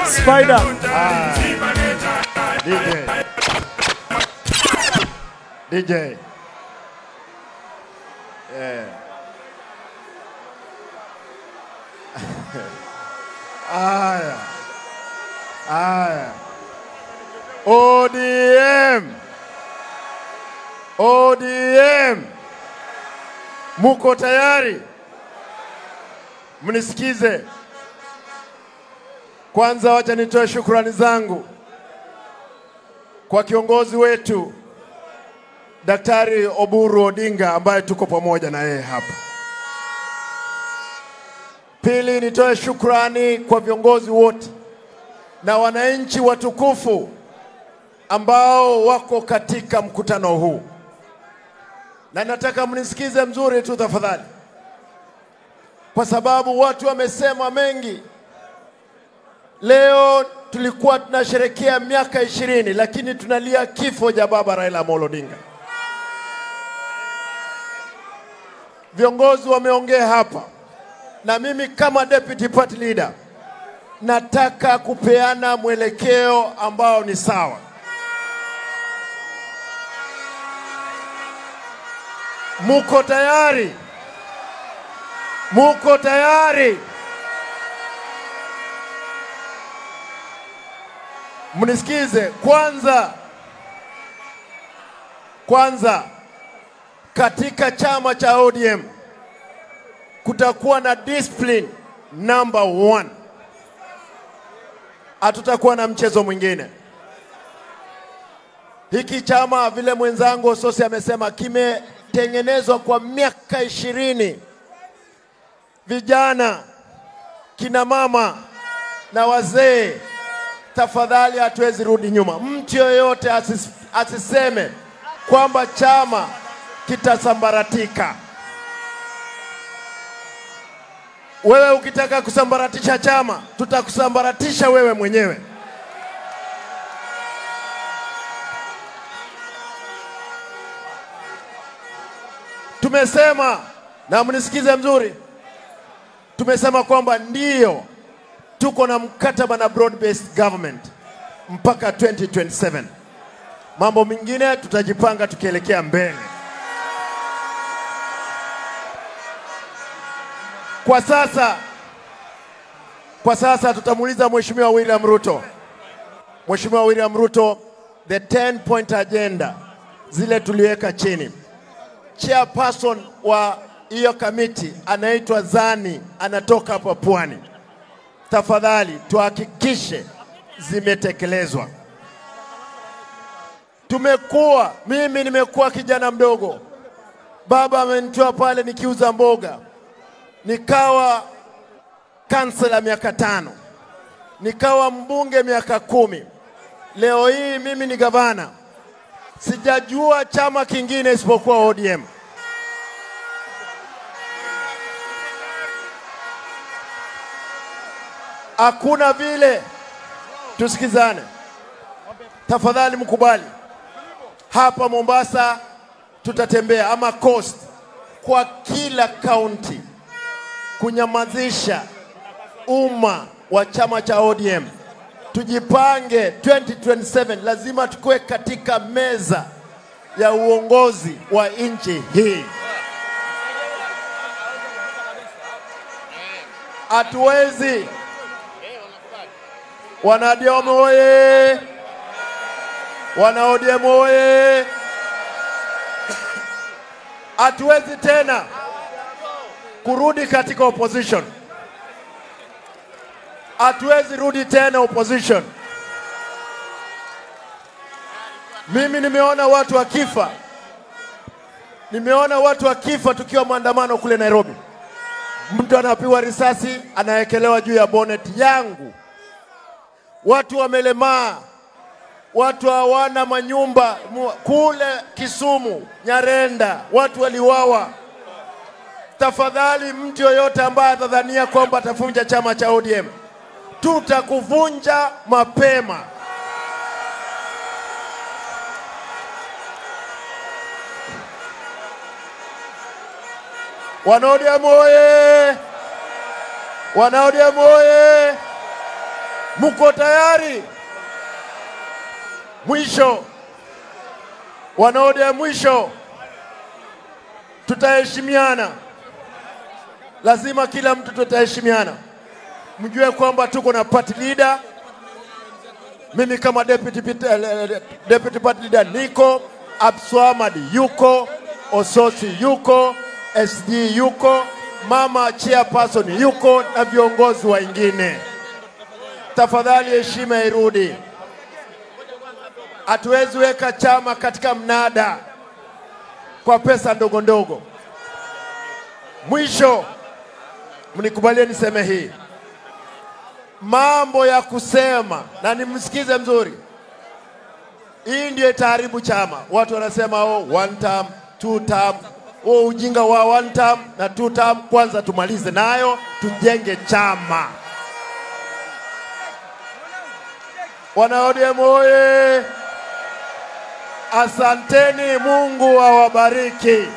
Spider. DJ. DJ. Yeah. Aya. Aya. ODM. ODM. Muko tayari? Mnisikize. Kwanza wacha nitoe shukrani zangu kwa kiongozi wetu Daktari Oburu Odinga ambaye tuko pamoja na yeye hapa. Pili, nitoe shukrani kwa viongozi wote na wananchi watukufu ambao wako katika mkutano huu. Na nataka mnisikize mzuri tu tafadhali, kwa sababu watu wamesema mengi. Leo tulikuwa tunasherehekea miaka 20, lakini tunalia kifo cha baba Raila Amolo Odinga. Viongozi wameongea hapa, na mimi kama deputy party leader nataka kupeana mwelekeo ambao ni sawa. Muko tayari? Muko tayari? Mnisikize kwanza. Kwanza, katika chama cha ODM kutakuwa na discipline number 1. Hatutakuwa na mchezo mwingine. Hiki chama, vile mwenzangu Osotsi amesema, kimetengenezwa kwa miaka 20. Vijana, kina mama na wazee, tafadhali hatuwezi rudi nyuma. Mtu yoyote asiseme kwamba chama kitasambaratika. Wewe ukitaka kusambaratisha chama, tutakusambaratisha wewe mwenyewe. Tumesema, na mnisikize mzuri, tumesema kwamba ndio tuko na mkataba na broad-based government mpaka 2027. Mambo mengine tutajipanga tukielekea mbele. Kwa sasa tutamuuliza Mheshimiwa William Ruto. Mheshimiwa William Ruto, the 10-point agenda zile tuliweka chini. Chairperson wa hiyo committee anaitwa Zani, anatoka hapa Pwani. Tafadhali tuhakikishe zimetekelezwa. Mimi nimekuwa kijana mdogo. Baba amenitoa pale nikiuza mboga. Nikawa kansela miaka 5. Nikawa mbunge miaka 10. Leo hii mimi ni gavana. Sijajua chama kingine isipokuwa ODM. Hakuna vile, tusikizane. Tafadhali mkubali. Hapa Mombasa tutatembea ama Coast kwa kila county kunyamazisha umma wa chama cha ODM. Tujipange 2027 lazima tukue katika meza ya uongozi wa nchi hii. Hatuwezi. Wana ODM oye! Wana ODM oye! Hatuwezi tena kurudi katika opposition. Hatuwezi rudi tena opposition. Mimi nimeona watu wakifa. Nimeona watu wakifa tukiwa maandamano kule Nairobi. Mtu anapigwa risasi, anaekelewa juu ya bonnet yangu. Watu wamelemaa, watu hawana manyumba kule Kisumu, Nyarenda, watu waliuawa. Tafadhali mtu yoyote ambaye atadhania kwamba atafunja chama cha ODM, Tutakuvunja mapema. Wana ODM oye! Wana ODM oye! Muko tayari? Mwisho, wana ODM, mwisho, tutaheshimiana. Lazima kila mtu tutaheshimiana. Mjue kwamba tuko na party leader. Mimi kama deputy party leader niko, Abswamad yuko, Osotsi yuko, SD yuko, mama chairperson yuko na viongozi wengine. Tafadhali heshima irudi. Hatuwezi weka chama katika mnada kwa pesa ndogo ndogo. Mwisho, mnikubalie niseme hii. Mambo ya kusema, na nimsikize mzuri. Hii ndio itaharibu chama. Watu wanasema oh, one term, two term. Oh, ujinga wa one term na two term, kwanza tumalize nayo, tujenge chama. Wana ODM oye! Asanteni, Mungu awabariki.